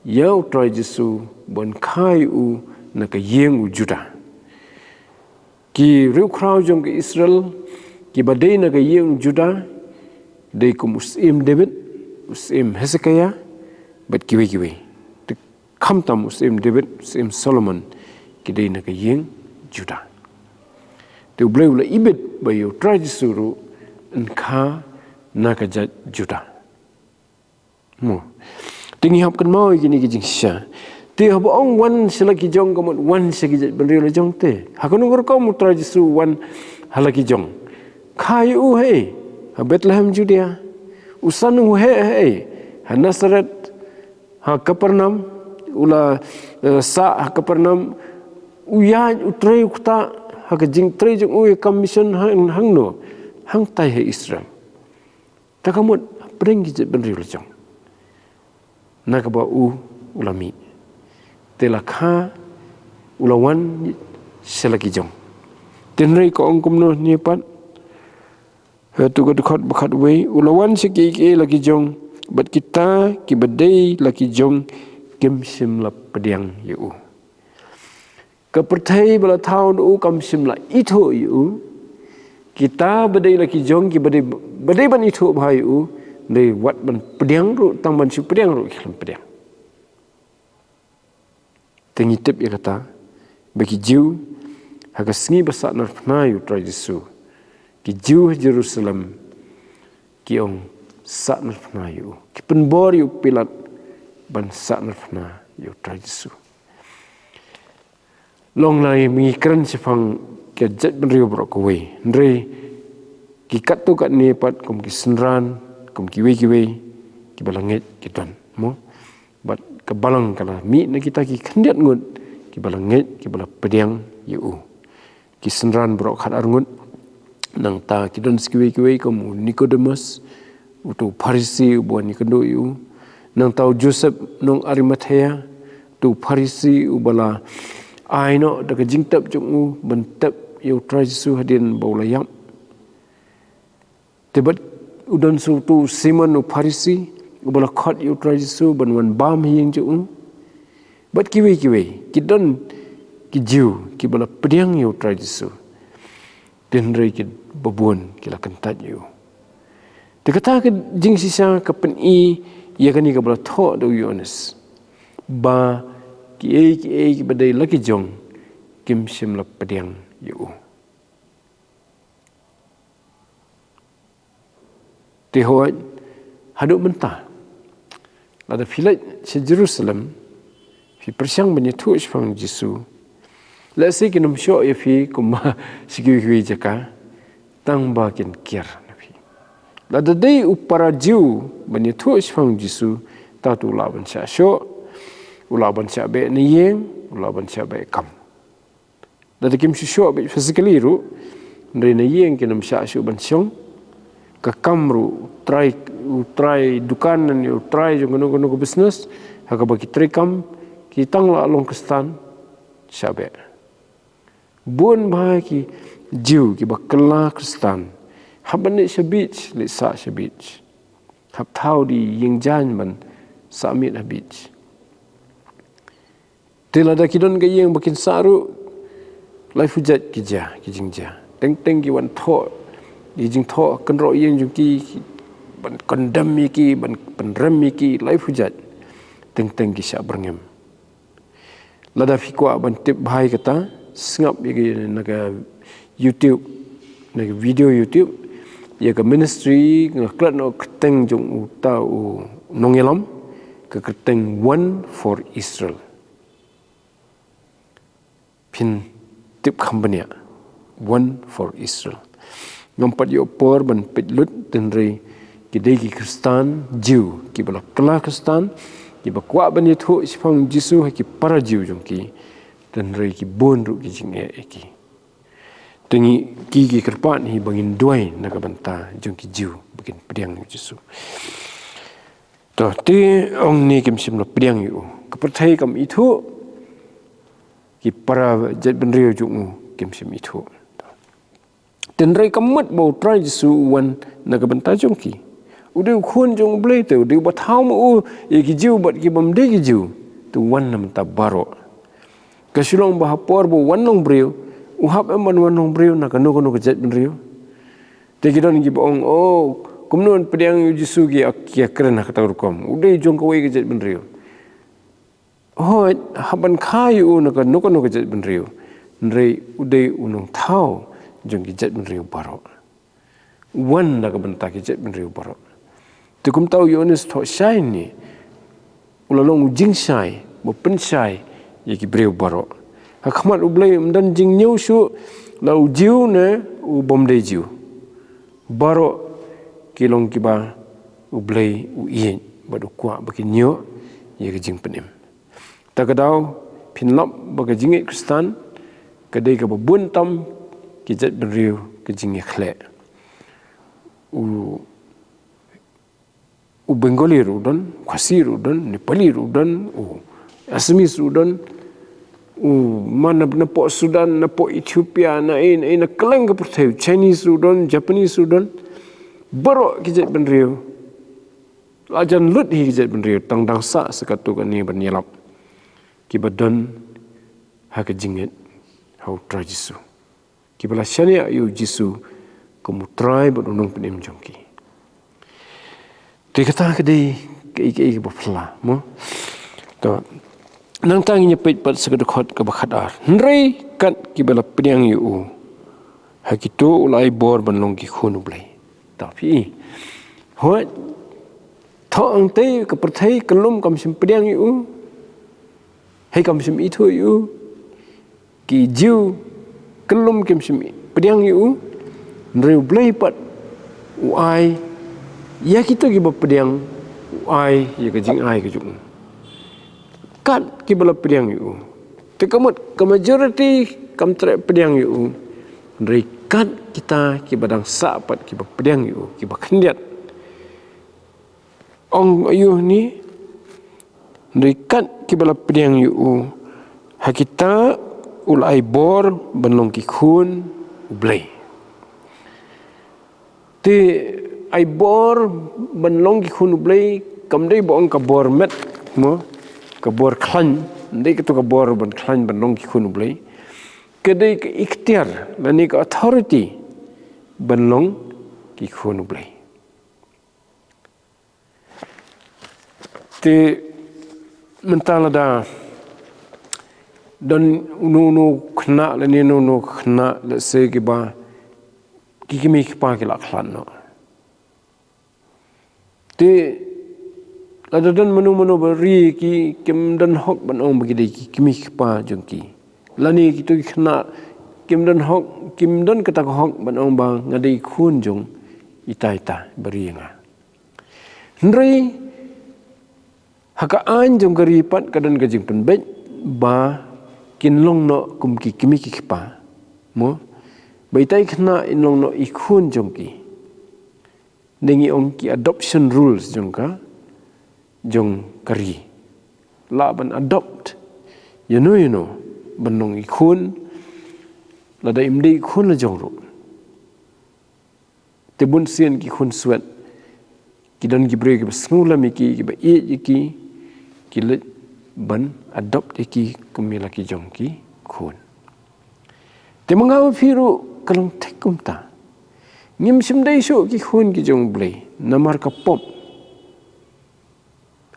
ïa U Trai Jisu ban kha ïa u na ka ïing u Juda. Ki riewkhraw jong ka Israel kiba dei na ka ïing u Juda, dei kum u syiem David, u syiem Hezekiah, bad kiwei kiwei. Te khamtam u syiem David, u syiem Solomon, ki dei na ka ïing Juda. Te U Blei u la ibit ba ïa U Trai Jisu ruh yn kha na ka jait Juda. Mo. Te ngi hap kynmaw ïa kine ki jingshisha. Te haba ong wan sha la ki jong, ka mut wan sha ki jaitbynriew la jong te. Ha kano ka rukom U Trai Jisu wan ha la ki jong? Kha ïa u haei? Ha Bethlehem Judea. U san u heh haei? Ha Nazareth, ha Kapernaum, u la, eh, sah ha Kapernaum, u ïaid u trei u ktah ha ka jingtrei jong u ïa ka mission hang, hangno? Hangtai ha Israel. Te ka mut, hapdeng ki jaitbynriew la jong. Na kaba u, u la mih. Te la kha, u la wan, sha la ki jong. Te hynrei ka ong kumno hangne pat. Ha tu ka dkhot ba khatwei, u la wan sha kiei kiei la ki jong, bad kita kiba dei la ki jong, kim shym la pdiang ïa u. Ka pyrthei ba la thaw na u kam shym la ithuh ïa u. Kita ba dei la ki jong kiba dei, ba dei ban ithuh bha ïa u, dei wat ban pdiang ruh, tang ban shu pdiang ruh ki khlem pdiang. Te ngi tip ïa kata, ba ki Jiw, ha ka sngi ba sahnarphna ïa U Trai Jisu, ki Jiw ha Jerusalem, ki ong sahnarphna ïa u. Ki pynbor ïa u Pilat ban sahnarphna ïa U Trai Jisu. Long lai mynta ngi kren shaphang ka jaitbynriew baroh kawei. Hynrei ki katto katne pat kum ki synran, kum kiwei kiwei, kiba la ngeit ki don. Mo? Bad ka balang ka la mih na kita ki khyndiat ngut, kiba la ngeit, kiba la pdiang ïa u. Ki synran baroh khatar ngut, nangta ki don sa kiwei kiwei kum u Nicodemus, uto u Pharisi uba wan ïakynduh ïa u. Nangta u Joseph nong Arimathea, uto u Pharisi uba la ai noh da ka jingtep jong u, ban tep ïa U Trai Jisu hadien ba u la ïap. Te bad u don sa uto u Simon u Pharisi, uba la khot ïa U Trai Jisu, ban wan bam ha ïing jong u. Bad kiwei kiwei, ki don ki Jiw, kiba la pdiang ïa U Trai Jisu. Te hynrei kiba bun, ki la kyntait ïa u. Te kata ka jingshisha ka pyni ïa kane kaba la thoh da u Ïoannis. Ba kiei kiei kiba dei la ki jong, kim shym la pdiang ïa u. Te hooid, haduh mynta. Lada phi leit sha Jerusalem, phi pyrshang ban ïathuh shaphang Jisu. Lehse kin ym shoh ïa phi kumba sha kiwei kiwei jaka, tang ba kin kiar na phi. Lada dei u para Jiw ban ïathuh shaphang Jisu, ta to u lah ban shah shoh, u lah ban shah beh na ïing, u lah ban shah beh kam. Lada kim shu shoh beit physically ruh, hynrei na ïing kin ym shah shuh ban shong. Ka kam ruh, u trai, u trai dukan ne u trai jong kano kano ka business, ha kaba ki trei kam, ki tang lah long Khristan, shah beh. Bun bha ki Jiw kiba kylla Khristan, hap ban leit sha beach, leit sah sha beach. Hap thaw da ïing jaiñ ban sah miet ha beach. Te lada ki don ka ïing ba kin sah ruh, laiphew jait ki jia, ki jingjia. Teng teng ki wan thoh, ki jingthoh kynroh ïing jong ki, ban condemn ïa ki, ban pynrem ïa ki, laiphew jait. Teng teng ki shah byrngem. Lada phi kwah ban tip bha ïa kata, sngap ïa ki na ka YouTube, na ka video YouTube, ïa ka ministry, nga klet noh kyrteng jong uta u nongïalam, ka kyrteng One for Israel. Phin tip kham bniah. One for Israel. Ngam pat ïoh por ban peit lut, hynrei ki dei ki Khristan Jiw, kiba la kylla Khristan, kiba kwah ban ïathuh shaphang Jisu ha ki para Jiw jong ki, hynrei ki bun ruh ki jingeh ïa ki. Te ngi, ki, ki kyrpad hi ba ngin duwai na ka bynta jong ki Jiw ba kin pdiang ïa u Jisu. To, te ong ne kim shym la pdiang ïa u. Ka pyrthei kam ithuh, ki para jaitbynriew jong u kim shym ithuh. Hynrei ka mut ba u Trai Jisu u wan na ka bynta jong ki. U dei u Khun jong U Blei, te u dei uba thaw ma u ïa ki Jiw bad ki bym dei ki Jiw. Te u wan na ka bynta baroh. Ka shu long ba ha por ba u wan long briew, u hap em ban wan long briew na kano kano ka jaitbynriew. Te ki don kiba ong, oh, kumno ban pdiang ïa u Jisu, ki ïa, ki ïakren ha kata ka rukom. U dei jong kawei ka jaitbynriew. Hooid, hap ban kha ïa u na kano kano ka jaitbynriew. Hynrei u dei u Nongthaw jong ki jaitbynriew baroh. U wan na ka bynta ki jaitbynriew baroh. Te kumta u Ïoannis thoh shai ne, u la long u jingshai, ba pynshai ïa ki briew baroh. Ha khmat U Blei ym don jingñiew shuh, la u Jiw ne u bym dei Jiw. Baroh ki long kiba U Blei u ïeit bad u kwah ba kin ïoh ïa ka jingpynim. Ta ka daw, phin lap ba ka jingngeit Khristan ka dei kaba bun tam ki jaitbynriew ka jingïakhleh. U, u Bengali ruh u don, u Khasi ruh u don, Nepali ruh u don, u Assamese ruh u don, u man na, napoh Sudan, napoh Ethiopia, na ei, na ei, na kylleng ka pyrthei, u Chinese ruh u don, Japanese ruh u don. Baroh ki jaitbynriew. La jan lut hi ki jaitbynriew, tang dang sah sa katto katne ban ïalap. Kiba don ha ka jingngeit ha u Trai Jisu. Kiba la shaniah ïa u Jisu kum u Trai bad u Nongpynim jong ki. Te kata ka dei kaei kaei kaba phylla, mo? To, nangta ngin ïa peit pat sa ka dkhot kaba khatar. Hynrei kat kiba la pdiang ïa u ha kito u la ai bor ban long ki khun U Blei. To phi i. Hooid. Thoh hangtei ka pyrthei kyllum kam shym pdiang ïa u. Hei kam shym ithuh ïa u. Ki Jiw kyllum kim shym pdiang ïa u. Hynrei U Blei pat u ai ïa kito kiba pdiang, u ai ïa ka jingai ka jong u. Kat kiba la pdiang ïa u. Te ka mut ka majority kam treh pdiang ïa u. Hynrei kat kita kiba dang sah pat kiba pdiang ïa u, kiba khyndiat. Ong aïu hangne, hynrei kat kiba la pdiang ïa u, ha kita u la ai bor ban long ki khun U Blei. Te ai bor ban long ki khun U Blei kam dei ba ong ka bor met, mo, ka bor khlaiñ, ym dei kato ka bor ban khlaiñ ban long ki khun U Blei. Ka dei ka iktiar lane ka authority ban long ki khun U Blei. Te mynta lada don uno uno khynnah lane uno uno khynnah, let's say, kiba ki kmie ki kpa ki la khlad noh. Te lada don mano mano ba ri ïa ki, kim don hok ban ong ba ki dei ki kmie ki kpa jong ki. Lane kito ki khynnah kim don hok, kim don kata ka hok ban ong ba nga dei khun jong ita ita ba ri ïa nga. Hynrei ha ka aiñ jong ka ri pat ka don ka jingpynbeit ba kin long noh kum ki kmie ki kpa, mo, ba ita i khynnah in long noh i khun jong ki. Dei ngi ong ki adoption rules jong ka, jong ka ri. Lah ban adopt ïano ïano ban long i khun, lada im dei i khun la jong ruh. Te bun sien ki khun swet ki don ki briew kiba sngewlem ïa ki, kiba ïeit ïa ki, ki leit ban adopt ïa ki kum ïa la ki jong ki khun. Te ma nga ma phi ruh ka long thik kumta. Ngim shym dei shuh ki khun ki jong U Blei namar ka pop.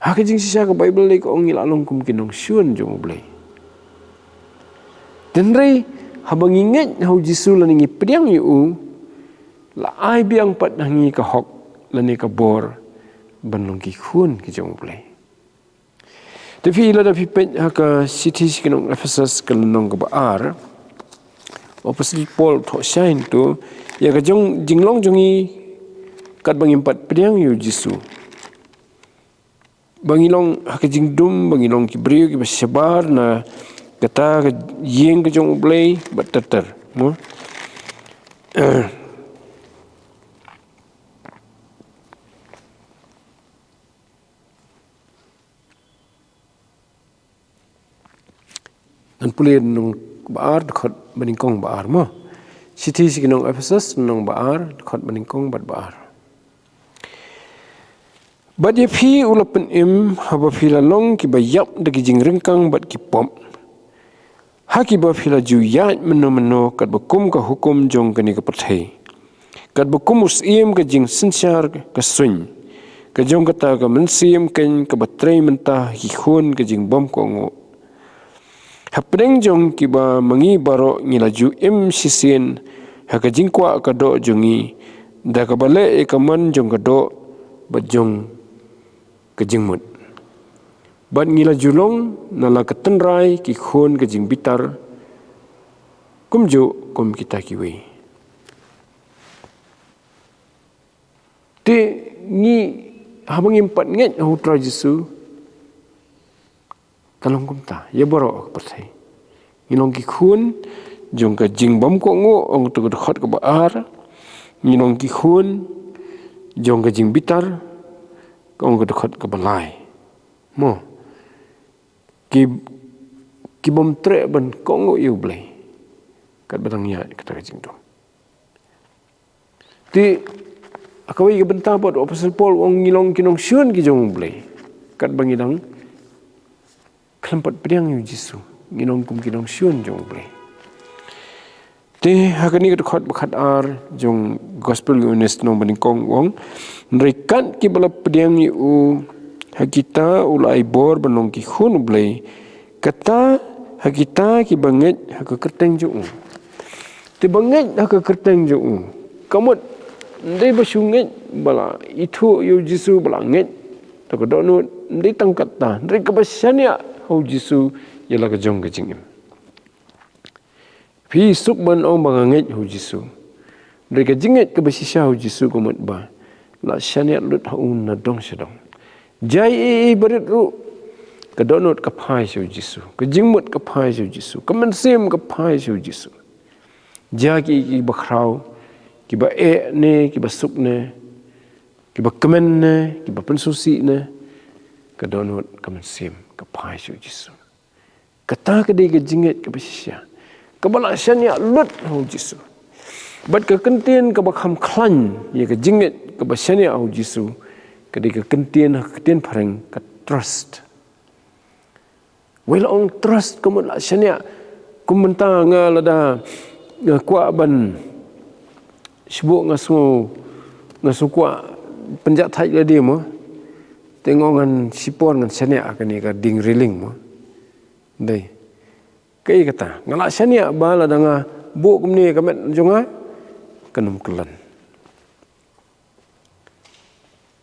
Ha ka jingshisha ka Baibl lei ka ong ngi la long kum ki nongshun jong U Blei. Hynrei haba ngi ngeit ha u Jisu lane ngi pdiang ïa u, la ai biang pat ha ngi ka hok lane ka bor ban long ki khun ki jong U Blei. Te phi, lada phi peit ha ka shithi sha ki nong Ephesus ka lynnong kaba ar, u Apostol Paul u thoh shai hangto ïa ka jong, jinglong jong ngi katba ngim pat pdiang ïa u Jisu. Ba ngi long ha ka jingdum, ba ngi long ki briew kiba shabar na kata ka ïing ka jong U Blei bad ter ter. Mo? Ngan pule lynnong ba ar, dkhot ba nyngkong ba ar mo. Shithi sha ki nong Ephesus, lynnong ba ar, dkhot ba nyngkong bad ba ar. Bad ïa phi u la pynim, haba phi la long kiba ïap da ki jingryngkang bad ki pop. Ha kiba phi la ju ïaid mynno mynno katba kum ka hukum jong kane ka pyrthei. Katba kum u syiem ka jingsynshar ka suiñ. Ka jong kata ka mynsiem keiñ kaba trei mynta ha ki khun ka jingbymkohnguh. Hapdeng jong kiba ma ngi baroh ngi la ju im shisien ha ka jingkwah ka doh jong ngi. Da kaba leh ïa ka mon jong ka doh bad jong ka jingmut. Bad ngi la ju long na la ka tynrai ki khun ka jingbitar, kumjuh kum kita kiwei. Te ngi, haba ngim pat ngeit ha u Trai Jisu, ka long kumta ïa baroh ka pyrthei. Ngi long ki khun jong ka jingbymkohnguh, ong ka dkhot kaba ar. Ngi long ki khun jong ka jingbitar, ong ka dkhot kaba lai. Mo. Ki, ki bym treh ban kohnguh ïa U Blei katba dang ïaid kata ka jingdum. Te ha kawei ka bynta pat u Apostol Paul u ong ngi long ki nongshun ki jong U Blei katba ngi dang khlem pat pdiang ïa u Jisu. Ngi long kum ki nongshun jong U Blei. Te ha kane ka dkhot ba khatar jong Gospel Ïoannis lynnong ba nyngkong u ong, hynrei kat kiba la pdiang ïa u, ha kita u la ai bor ban long ki khun U Blei, kata ha kita kiba ngeit ha ka kyrteng jong u. Te ba ngeit ha ka kyrteng jong u, ka mut ym dei ba shu ngeit ba la ithuh ïa u Jisu ba la ngeit, to ka dohnud, ym dei tang katta, hynrei kaba shaniah ha u Jisu ïa la ka jong ka jingim. Phi suk ban ong ba nga ngeit ha u Jisu. Hynrei ka jingngeit kaba shisha ha u Jisu ka mut ba la shaniah lut ha u na dong sha dong. Jia ei ei barit ruh, ka dohnud ka phai sha u Jisu, ka jingmut ka phai sha u Jisu, ka mynsiem ka phai sha u Jisu. Jia ki, kiba khraw, kiba eh ne, kiba suk ne, kiba kmen ne, kiba pynsngewsih ne, ka dohnud ka mynsiem ka phai sha u Jisu. Kata ka dei ka jingngeit kaba shisha, kaba la shaniah lut ha u Jisu. Bad ka kyntien kaba kham khlaiñ ïa ka jingngeit kaba shaniah ha u Jisu, ka dei ka kyntien, ha ka ktien phareng ka trust. Wei la ong trust ka mut la shaniah. Kum mynta nga lada nga kwah ban, shu buh nga sngew, nga sngew kwah pynjah thait lade mo. Te nga ong ngan shipor ngan shaniah ha kane ka dieng railing mo. Dei. Kaei kata? Nga la shaniah ba lada nga buh kumne ka met jong nga, kan ym kyllon.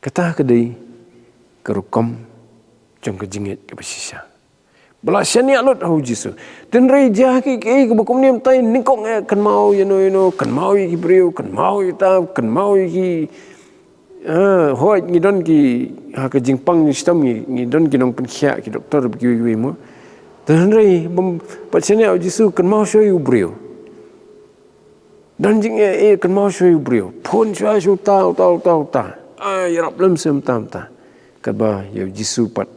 Kata ka dei ka rukom jong ka jingngeit kaba shisha, ba la shaniah lut ha u Jisu. Hynrei jia kiei kiei kaba kumne, mynta nyngkong eh kynmaw ïano ïano, kynmaw ïa ki briew, kynmaw ïa ta, kynmaw ïa ki Ah, hooid, ngi don ki, ha ka jingpang jingshitom ngi, ngi don ki nongpynkhiah, ki doktor bad kiwei kiwei mo. Te hynrei bym pat shaniah ïa u Jisu, kynmaw shuwa ïa u briew. Don jingeh, eh, kynmaw shuwa ïa u briew. Phone shuwa sha uta, uta, uta, uta. Ah, ïarap lem sha uta, uta. Katba ïa u Jisu pat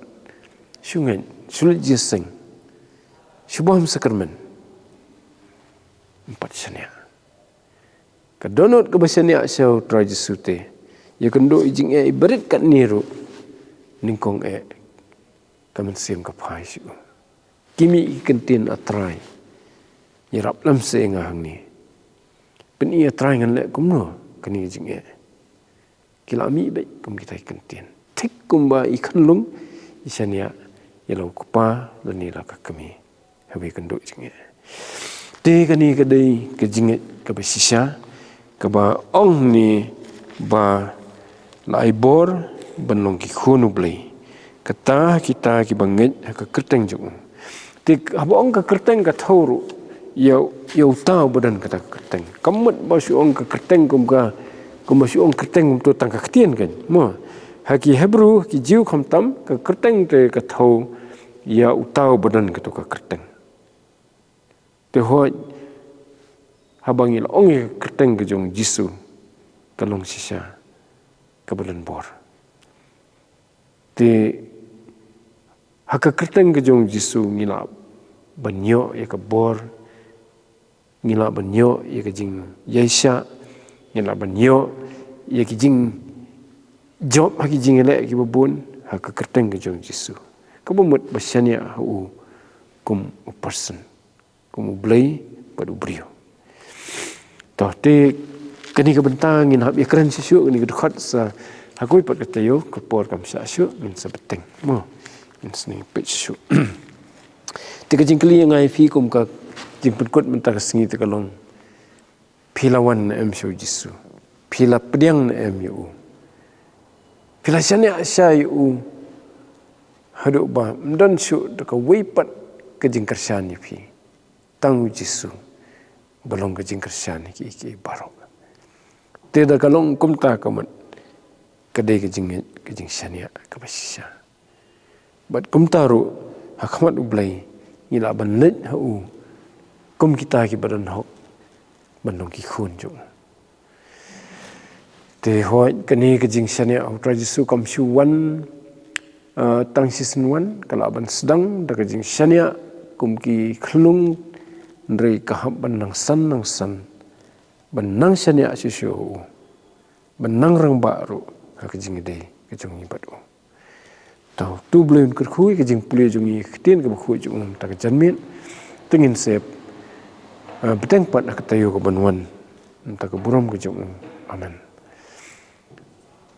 shu ngeit, shu leit jingïaseng, shu bam sakramen, ym pat shaniah. Ka dohnud kaba shaniah sha u Trai Jisu te ïakynduh ïa jingeh barit katne ruh, nyngkong eh ka mynsiem ka phai sha u. Ki mih ki kyntien, A Trai, ïarap lem seh ïa nga hangne. Pyni, A Trai, ngan leh kumno kane ka jingeh. Ki la mih beit kum kita ki kyntien. Thik kumba i khunlung i shaniah ïa la u kpa lane la ka kmie haba ïakynduh jingeh. Te kane ka dei ka jingngeit kaba shisha, kaba ong ne ba la ai bor ban long ki khun U Blei. Kata kita kiba ngeit ha ka kyrteng jong u. Te haba ong ka kyrteng, ka thew ruh ïa, ïa uta uba don kata ka kyrteng. Kam mut ba shu ong ka kyrteng kum ka Kumba shu ong kyrteng kumto tang ka ktien kan. Mo. Ha ki Hebru, ha ki Jiw khamtam, ka kyrteng te ka thew ïa uta uba don kato ka kyrteng. Te hooid, haba ngi la ong ïa ka kyrteng ka jong Jisu, ka long shisha kaba don bor. Te ha ka kyrteng ka jong Jisu ngi lah ban ïoh ïa ka bor, ngi lah ban ïoh ïa ka jingïaishah, ngi lah ban ïoh ïa ki jingjop ha ki jingïaleh kiba bun, ha ka kyrteng ka jong Jisu. Kaba mut ba shaniah ha u kum u person, kum u Blei bad u briew. To, te kane ka bynta ngin hap ïakren shuh shuh, kane ka dkhot sa ha kawei pat ka taïew, ka por kam shah shuh, ngin sa bteng. Mo, ngin sa peit shuh shuh. Te ka jingkylli ïa nga ïa phi kum ka jingpynkut mynta ka sngi te ka long, phi la wan ne em sha u Jisu? Phi la pdiang ne em ïa u? Phi la shaniah shisha ïa u haduh ba ym don shuh da kawei pat ka jingkyrshan ïa phi? Tang u Jisu ba long ka jingkyrshan ïa kiei kiei baroh. Te da ka long kumta ka mut ka dei ka jing, ka jingshaniah kaba shisha. Bad kumta ruh, ha khmat u Blei, ngi lah ban leit ha u kum kita kiba don hok ban long ki khun jong u. Te hooid, kane ka jingshaniah ha u Trai Jisu kam shu wan, ah, tang shisien wan, ka lah ban sdang da ka jingshaniah kum ki khyllung, hynrei ka hap ban nang san nang san, ban nang shaniah shuh shuh ha u, ban nang rangbah ruh ha ka jingïadei ka jong ngi bad u. To, to U Blei un kyrkhu ïa ka jingpule jong ngi, ka ktien kaba khuid jong u mynta ka janmiet. Te ngin sa, ah, bteng pat ha ka taïew kaban wan, mynta ka burom ka jong u. Amen.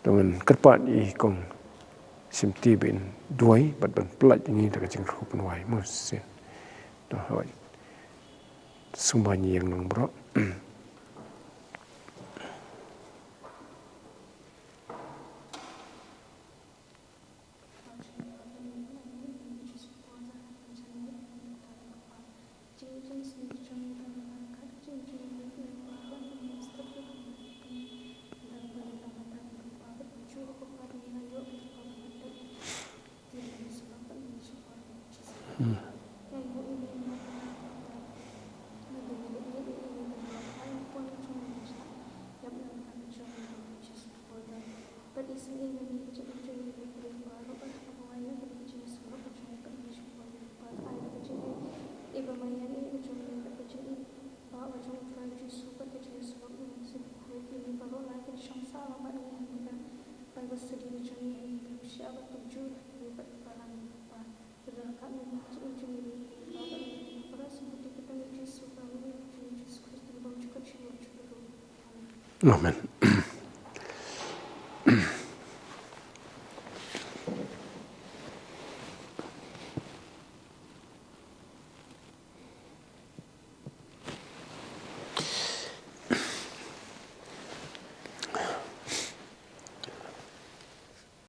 To ngin kyrpad ïa i kong Shimti ba in duwai bad ban pyllait ïa ngi da ka jingkyrkhu pynwai. Mo shisien. To, hooid. Sngewbha ïa ngi nang baroh. Amen.